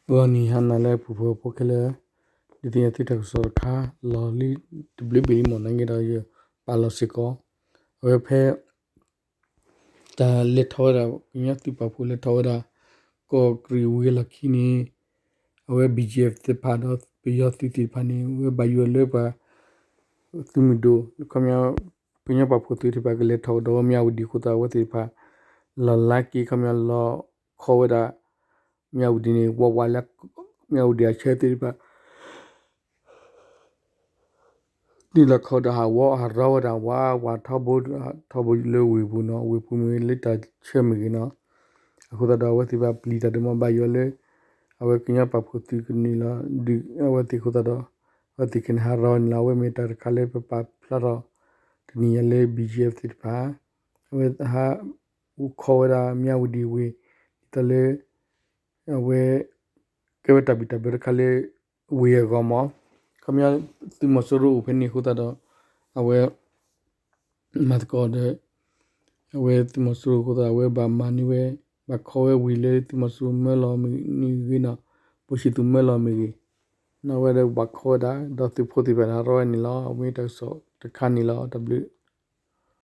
ဂီၤနံၤဟါနၤလၢအပူၤ ဖိဖိခဲလၢာ်, ဒုးသ့ၣ်ညါသုတၢ်ကစီၣ်တခါ လီၤလံတဘျုးဘ့ၣ်လံမ့ၢ် နာ်က့ဒီး ယပာ်လီၤစ့ၢ်ကီး အဝဲဖဲ တၢ်လဲၤထီၣ်ဝဲဒၣ် ကညီသုးပာ်ဖှိၣ်လဲၤထီၣ်ဝဲဒၣ် ကီၢ်ကရံၣ်ဝ့ၢ်လီၢ်ခံန့ၣ် အဝဲ ဘီၣ်ကၠ့ၣ်အ့ဖ် သ့ၣ်တဖၣ်ဒီး ပယီၤသုးသ့ၣ်တဖၣ်န့ၣ် အဝဲဘၣ်ယိၣ်လၢပှၤ သုးမုၢ်ဒိၣ် ခီပညီ ကညီပာ်ဖှိၣ်သုးသ့ၣ်တဖၣ် ကလဲၤထီၣ်ကဒီးဝဲမၠၣ်ဝတံၣ်အဃိသတး အဝဲသ့ၣ်တဖၣ် လီၤလးက့ၤ ခီပညီ လီၤခီဝဲဒၣ် မၠၣ်ဝတံၣ်န့ၣ် ဝးဝးလၢ မၠၣ်ဝတံၣ်အဆၢသ့ၣ်တဖၣ် နုာ်လီၤခီဒီးဟးဝီ ဟးရီဝဲဒၣ်ဝးဝးထီဘိ ထီဘိလၢဝ့ၢ်ပူၤနီၤ, ဝ့ၢ်ပူၤမ့ၢ်ဂ့ၤ လၢတၢ်ဆၢမ့ၢ်ဂ့ၤနီၤ, အဃိသတးဒီး အဝဲသ့ၣ်တဖၣ်ပျံၤတၢ်ဒုးမ့ၢ် ဘၣ်ယိၣ်လၢ အဝဲကညီပာ်ဖှိၣ်သုးကနုာ်လီၤ ဒုးအဝဲသ့ၣ်အဃိသတးဒီး အဝဲသ့ၣ်ခဲန့ၣ်ဟးရီန့ၣ်လီၤ. အဝဲမ့ၢ်တၢ်တခါလၢပပာ်ဖျါထီၣ် တနံၤညါလၢ ဘီၣ်ကၠ့ၣ်အ့ဖ် သ့ၣ်တဖၣ် အဝဲဟး အိၣ်ခီဝဲဒၣ်မၠၣ်ဝတံၣ်ဝ့ၢ် ဒ်သိးလၢ အဝဲ ကဲဝဲတၢ်ဘံၣ်တၢ်ဘၢတခါလၢ ဝ့ၢ်အဂီၢ်မ့ၢ် ခီပညီ သုးမီၤစိရိၤအိၣ်ဖဲန့ၣ်အဃိသတးဒီး အဝဲ မၤသကိးဒီး အဝဲသုးမီၤစိရိၤအဃိသတး အဝဲဘၣ်မၤန့ၢ်ဝဲ ဘၣ်ခီဝဲဝ့ၢ်လၢသုးမီၤစိရိၤမၢလီၤမ့ၢ်ဂ့ၤနီၤ, ဘိၣ်ဆံသူးမၢလီၤမ့ၢ်ဂ့ၤ နီၤ အဝဲဒၣ်ဘၣ်ခီဝဲဒၣ် ဒီးသုးဖိသ့ၣ်တဖၣ်န့ၣ်ဟးရီန့ၣ်လီၤ. မ့ၢ်တၢ်ကစီၣ်တခါန့ၣ်လီၤ. တၢ်ဘျုး